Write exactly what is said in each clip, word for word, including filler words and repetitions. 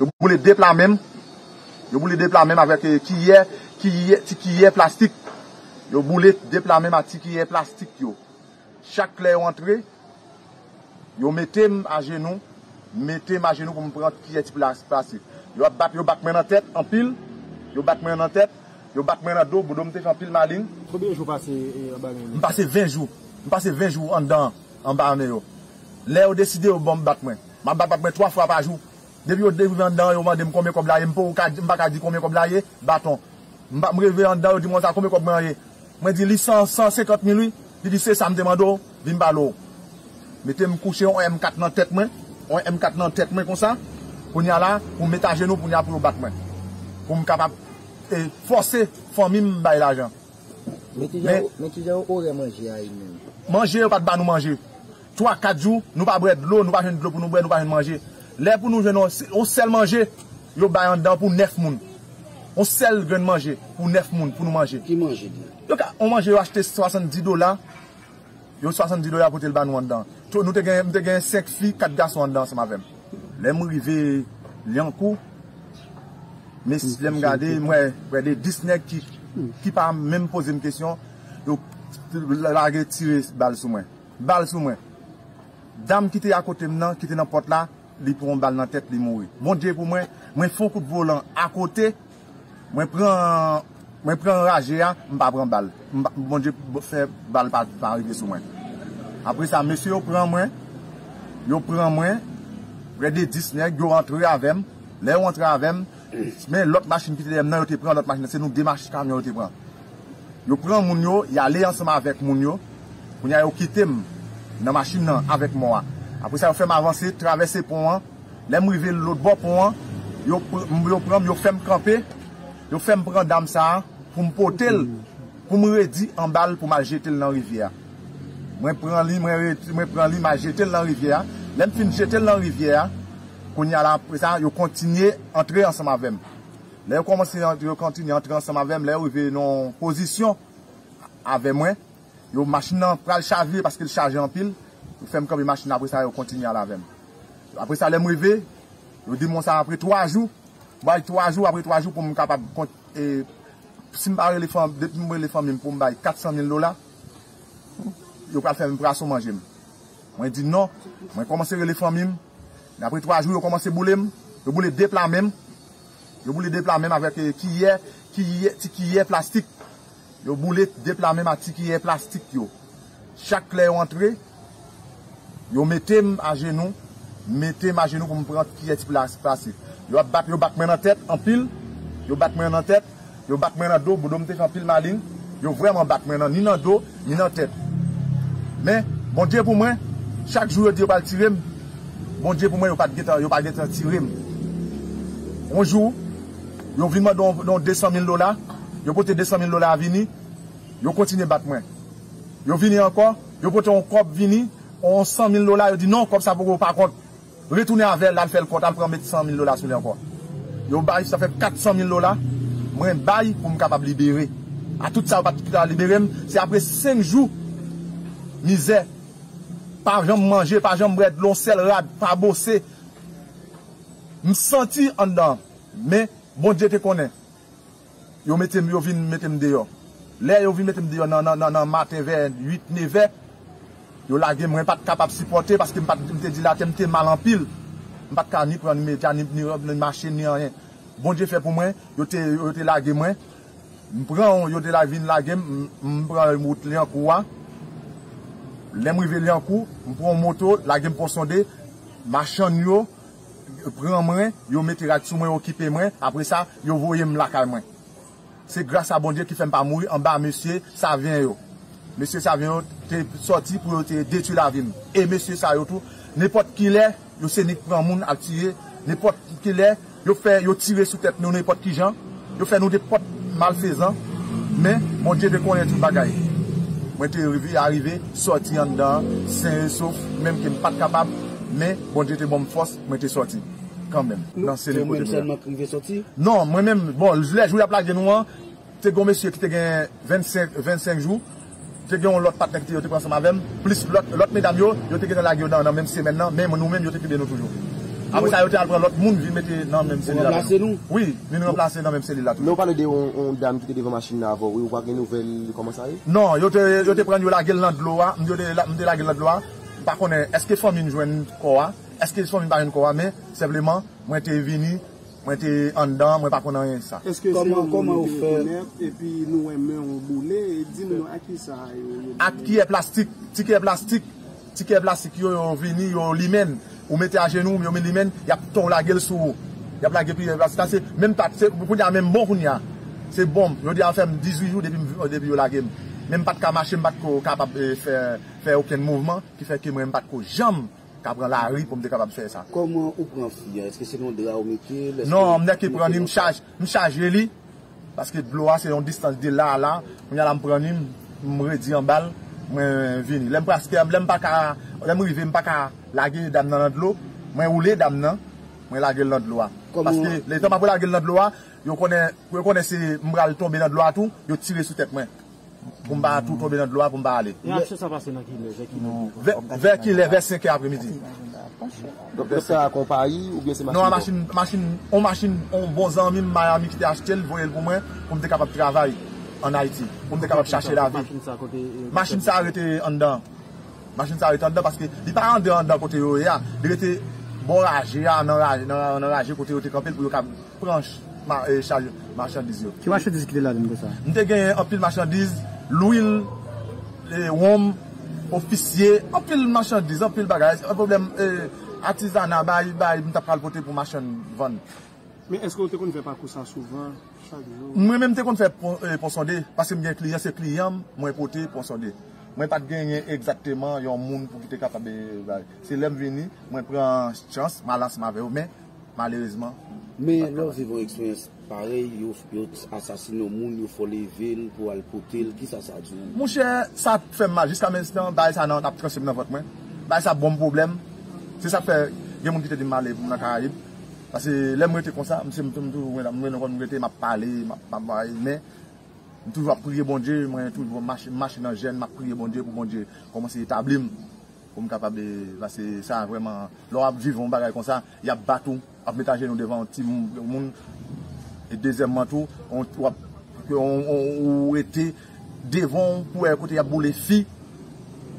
Yo boule de pla men m. Yo boule de pla men m avèk, eh, kiyè, kiyè, ti kiyè plastik. Yo boule de pla men m ak ti kiyè plastik yo. Chak lè yo antre, yo mete m ajenou, mete m ajenou pou m pran kiyè ti plas-, plastik. Yo ap bat, yo bat mwen nan tèt anpil, yo bat mwen nan tèt, yo bat mwen nan do, do m te fè anpil maleng. Konbyen jou pase, eh, anba men yo? M pase ven jou. M pase ven jou anndan, anba men yo. Lè yo deside yo ban m bat mwen. M ap bat, bat mwen twa fwa pa jou. Depi yo rive anndan, yo mande m konbyen kòb la ye, m poko ka, m pa ka di konbyen kòb la ye, baton. M pa, m rive anndan, yo di mwen sa, konbyen kòb mwen ye? Mwen di li san, san senkant mil wi. Li di se sa m te mande w, vin m pale w. Mete m kouche yon M kat nan tèt mwen, yon M kat nan tèt mwen konsa, kounye a la, pou m met ajenou, kounye a pou yo bat mwen. Pou m kapab, eh, fòse fanmi m bay lajan. Men ki jan, men ki jan orè manje a ye menm? Manje, yo pa t ba nou manje. Twa, kat jou, nou pa bwè dlo, nou pa jwenn dlo pou nou bwè, nou pa jwenn manje. Lè pou nou jwenn yon, yon sèl manje, yo bay anndan pou nèf moun. Yon sèl grenn manje pou nèf moun, pou nou manje. Ki manje li? Yo ka, yon manje yo achte swasanndis dola, yo swasanndis dola pote l ba nou anndan. Tou, nou te gen, m te gen senk fi, kat gason anndan ansanm avè m. Lè m rive Lyankou, men lè m gade, m wè, wè de dis nèg ki, ki pa menm poze m kesyon, yo lage tire bal sou mwen. Bal sou mwen. Dam ki te akote m nan, ki te nan pòt la, li pran yon bal nan tèt, li mouri. Bondye pou mwen, mwen fè yon kout volan akote, mwen pran, mwen pran raje a, m pa pran bal. M pa, Bondye fè bal pa, pa rive sou mwen. Apre sa, mesye yo pran mwen, yo pran mwen, prè de dis nèg, yo antre avè m. Lè yo antre avè m, men lòt machin ki te dèyè m nan, yo te pran lòt machin nan. Se nou de machin kamyon yo te pran. Yo pran moun yo, y ale ansanm avèk moun yo. Kounye a, yo kite m nan machin nan avèk mò a. Apre sa, yo fè m avanse, travèse pon an. Lè m rive lòt bò pon an, yo pr-, yo pran m, yo fè m kanpe. Yo fè m pran dam sa a pou m pote l, pou m redi anba l, pou m al jete l nan rivyè a. Mwen pran li, mwen re-, mwen pran li, m al jete l nan rivyè a. Lè m fin jete l nan rivyè a, kounye a la, apre sa, yo kontinye antre ansanm avè m. Lè yo kòmanse antre, yo kontinye antre ansanm avè m, lè yo rive nan yon pozisyon avè mwen, yo, machin nan pral chavire paske l chaje anpil. Yo fè m kanpe machin nan, apre sa, yo kontinye al avè m. Apre sa, lè m rive, yo di m konsa, apre twa jou, bay twa jou, apre twa jou pou m kapab kont-, e, si m pa rele fanm, depi m rele fanmi m pou m bay kat san mil dola, yo pral fè m prason manje m. Mwen di non. Mwen kòmanse rele fanmi m. Men apre twa jou, yo kòmanse boule m. Yo boule de pla men m. Yo boule de pla men m avèk, eh, kiyè, kiyè, ti kiyè plastik. Yo boule de pla men m ak ti kiyè plastik yo. Chak lè yo antre, yo mete m ajenou, mete m ajenou pou m pran kiyè ti plas-, plastik. Yo ap bat, yo bat mwen nan tèt anpil. Yo bat mwen nan tèt. Yo bat mwen nan do, do m te fè anpil maleng. Yo vrèman bat mwen nan, ni nan do, ni nan tèt. Men, Bondye pou mwen, chak jou yo di yo pral tire m, Bondye pou mwen, yo pa t gentan, yo pa gentan tire m. Yon jou, yo vin mande yon, yon de san mil dola, yo pote de san mil dola a vini, yo kontinye bat mwen. Yo vini ankò, yo pote yon kòb vini, yon san mil dola, yo di non, kòb sa poko pa kont. Retounen avè l, al fè l kont, al pran met san mil dola sou li ankò. Yo bay, sa fè kat san mil dola, mwen bay pou m kapab libere. A tout sa, yo pa t ka libere m, se apre senk jou mizè, pa janm manje, pa janm bwè dlo, yon sèl rad, pa bose. M santi anndan, men Bondye te konnen. Yo mete m, yo vin mete m deyò. Lè yo vin mete m deyò nan, nan, nan, nan maten vè uit, nevè, yo lage m, mwen pa t kapab sipòte paske m pa t, m te dilatè, m te mal anpil. M pa t ka ni pran ni medya, ni, ni, ni mache, ni anyen. Bondye fè pou mwen, yo te, yo te lage mwen. M pran, yo te la vin lage m, m, m pran wout Lyankou a. Lè m rive Lyankou, m pran yon moto, lage m Pon Sonde, machann yo, pran mwen, yo mete rad sou mwen, yo okipe mwen. Apre sa, yo voye m lakay mwen. Se gras a Bondye ki fè m pa mouri anba mesye Savyen yo. Mesye Savyen yo te sòti pou yo te detwi lavi m. E mesye sa yo tou, nenpòt ki lè, yo se nik pran moun al tiye. Nenpòt ki lè, yo fè, yo tire sou tèt nou nenpòt ki jan. Yo fè nou nenpòt malfezan. Men, Bondye te konnen tout bagay. Mwen te rive, arive, sòti anndan, sen e sof, menm ke m pa t kapab, men Bondye te ban m fòs, mwen te sòti kanmenm. Nan se li kote nou ye. Sèlman k rive sòti? Non, mwen menm, bon, lè jou y ap lage nou an, te gen yon mesye ki te gen vennsenk, vennsenk jou, te gen yon lòt patnè ki te, yo te pran ansanm avè m, plis lòt, lòt medam yo, yo te gentan lage yo nan, nan menm semèn nan, men nou menm, yo te kenbe nou toujou. Apre sa, yo te al pran lòt moun, vin mete nan menm selil la avè nou. Wi, vin ranplase nan menm selil la tou. Men w pale de yon, yon dam ki te devan machin nan avè w, wi, ou pa gen nouvèl kòman sa ye? Non, yo te, yo te pran l, yo lage l nan dlo a, m te, m te lage l nan dlo a, m pa konnen èske fanmi m jwenn kò a, èske fanmi m pa jwenn kò a, men senpleman, mwen te vini, mwen te anndan, mwen pa konn anyen sa. Èske se yon moun ki rekonèt epi nou wè men w boule? Di m non, a ki sa yo, yo boule? Ak kiyè plastik, ti kiyè plastik, ti kiyè plastik yo, yo vini, yo limen. Ou mete ajenou, yo limen, y ap tonbe lage l sou ou. Y ap lage kiyè plastik la, se menm pa, se, kounye a menm bon kounye a. Se bon, yo deja fè m dizuit jou depi m, depi yo lage m. Men m pa t ka mache, m pa t ko kapab, eh, fè, fè okenn mouvman, ki fè ke mwen, m pa t ko janm ka pran lari pou m te kapab fè sa. Kòman ou pran fi a? Èske se nan dra ou mete l? Èske... Non, m nèk ki pran li, m chaje, m chaje li. Paske dlo a se yon distans de la a la. Kounye a la m pran li, m, m redi anba l, mwen vini. Lè m prèske, lè m pa ka, lè m rive, m pa ka lage dam nan nan dlo, mwen woule dam nan, mwen lage l nan dlo a. Paske letan m ap lage l nan dlo a, yo konnen, yo konnen se m pral tonbe nan dlo a tou, yo tire sou tèt mwen. Pou m pa tou tonbe nan dlo a, pou m pa ale. E aksyon sa pase nan kilè, vè kilè? Vè, vè kilè, vè senk è apremidi. Doktè, sa akonpayi oubyen se machin? Non, a machin, machin, on machin, on bon zanmi m Miami ki te achte l, voye l pou mwen, pou m te kapab travay ann Ayiti, pou m te kapab chache lavi. Machin sa kote, e, machin sa rete anndan. Machin sa rete anndan paske li pa anndan, anndan kote yo ye a. Li rete bò raje a, nan raje, nan, nan raje kote yo te kanpe l pou yo ka pran ch-, ma-, e, chaj machandiz yo. Ki machandiz ki te ladan konsa? M te genyen anpil machandiz, lwil, e, wonm, ofisye, anpil machandiz, anpil bagay. Se yon pwoblèm, e, atizana, bay, bay, m t ap pral pote pou machann vann. Men èske w te konn fè pakou sa souvan, chak jou? Mwen menm te konn fè pon, e, pon sonde, paske m gen kliyan, se kliyan m, mwen pote pon sonde. Mwen pa t genyen egzakteman yon moun pou ki te kapab, e, bay. Se lè m vini, mwen pran chans, m al ansanm avè yo, men malerezman. Men lè w viv yon eksperyans parèy, yo, yo asasine yon moun, yo fè w leve l pou w al pote l, kisa sa di w? Monchè, sa fè m mal. Jiska menm tan, bagay sa nan, ap tranche m nan vant mwen. Bagay sa ban m pwoblèm. Se sa k fè, gen moun ki te di m ale pou m nan Karayib. Paske lè m rete konsa, m se m tou, m toujou, mwen, mwen, mwen rete, m ap pale, m ap, m ap, men m toujou ap priye Bondye, mwen toujou mache, mache nan jèn, m ap priye Bondye pou Bondye kòmanse etabli m, pou m kapab, e, paske sa vrèman, lè w ap viv yon bagay konsa, y ap bat ou, ap met ajenou devan yon ti moun, e dezyèmman tou, on, w ap, on, on, ou rete devan w pou wè kote y ap boule fi,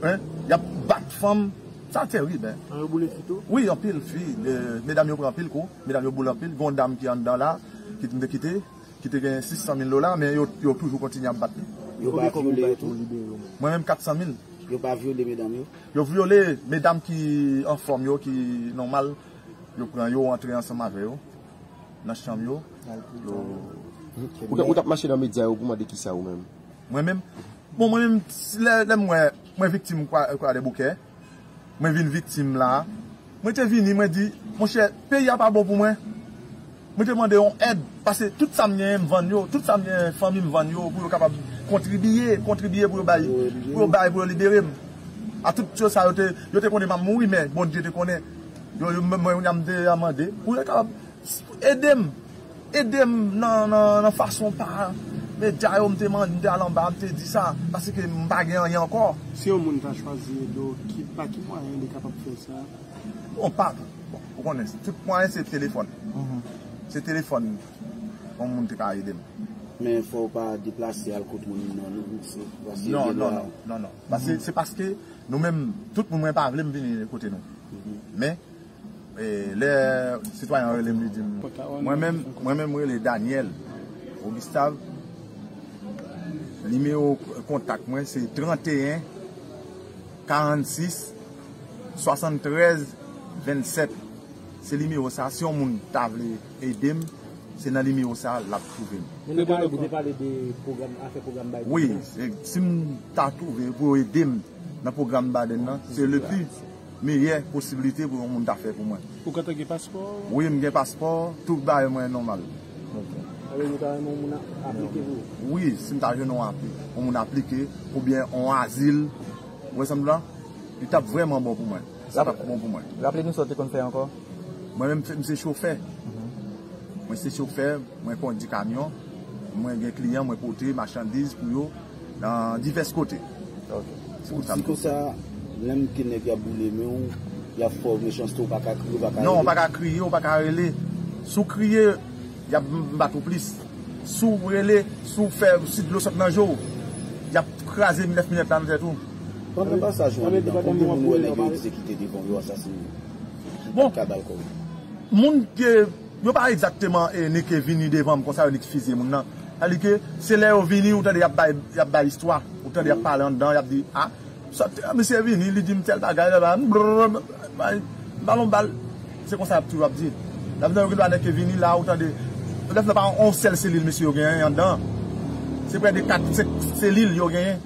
en, y ap bat fanm, sa terib, en. An, yo boule fi tou? Wi, anpil fi, e, medam yo pran anpil kou, medam yo boule anpil, gen yon dam ki anndan la, ki m te kite, ki te gen sis san mil dola, men yo, yo toujou kontinye ap bat li. Yo pa vyole yo tou? Mwen menm, kat san mil. Yo pa vyole medam yo? Yo vyole medam ki anfòm yo, ki nòmal. Yo pran yo, antre ansanm avè yo nan chanm yo. Yo... Ou t ap, ou t ap mache nan medya yo pou mande kisa ou menm? Mwen menm? Bon, mwen menm, lè, lè m wè, mwen viktim Kwa, Kwadèboukè, mwen vin viktim la. Mwen te vini, mwen di, monchè, peyi a pa bon pou mwen. Mwen te mande yon èd, paske tout sa m genyen, m vann yo, tout sa m genyen, fanmi m vann yo, pou yo kapab kontribiye, kontribiye pou yo bay, pou yo bay, pou yo libere m. A tout yo sa, yo te, yo te konnen m ap mouri, men Bondye te konnen. Yo, yo, mwen, mwen, mwen te mande, pou yo kapab ede m, ede m nan, nan, nan fason pa medya yo, m te mande, m te al anba, m te di sa, paske m pa gen anyen ankò. Si yon moun ta chwazi ede w, ki, pa ki mwayen li kapab fè sa? Bon, pa, bon, ou konnen, tout mwayen se telefòn. Se telefòn, yon moun te ka ede m. Men fò w pa deplase al kot moun nan, non, se, paske... Non, non, non, non, non. Paske, se paske nou menm, tout moun mwen pa vle m vini kote nou. Men, e, lè sitwayen an rele m, li di m, mwen menm, mwen menm, m rele Daniel Augustave. Nimewo kontak mwen se tranteyen karannsis swasanntrèz vennsèt. Se nimewo sa, si yon moun ta vle ede m, se nan nimewo sa l ap twouve m. Men nou ka ede pale de pwogram, afè pwogram Biden nan? Wi, e, si m ta twouve pou yo ede m nan pwogram Biden nan, se le pi meyè posibilite pou yon moun ta fè pou mwen. Ou gentan gen paspò? Wi, m gen paspò, tout bagay mwen nòmal. Ok. Alò, ou ta renmen yon moun a-, aplike pou ou? Wi, si m ta jwenn yon apli-, yon moun aplike, oubyen yon azil, ou wè sa m di la, li t ap vrèman bon pou mwen. Sa t ap bon pou mwen. Raple nou sa w te konn fè ankò? Mwen menm, m se chofè. Mwen se chofè, mwen kondi kamyon, mwen gen kliyan, mwen pote machandiz pou yo nan divès kote. Ok. Ou di konsa, lè m ke nèg y ap boule men w, Y ap fè w mechanste, ou pa ka kriye, ou pa ka Non, ou rele. Pa ka kriye, ou pa ka rele. Si w kriye, y ap bat ou plis. Si w rele, si w fè, si dlo sot nan je w, y ap kraze nèf minèt la nan tèt ou. Pandan pasaj ou andedan, konbyen moun ou wè nèg yo egzekite devan w, yo asasine? Bon. Ka ba l kòb. Moun ke, yo pa egzakteman e, nèg ke vini devan m konsa, yo nèg fizye moun nan. Sa di ke se lè yo vini, ou tande y ap bay, y ap bay istwa. Ou tande y ap pale anndan, y ap di, a, sa, misye vini, li di m tèl bagay, la, la, brrr, bay, ba l yon bal. Se konsa y ap toujou ap di. Lè nan yo gen dwa nèg ke vini la, ou tande. Lè nan pa yon sèl selil, mesye, yo genyen anndan. Se prè de kat, senk selil yo genyen.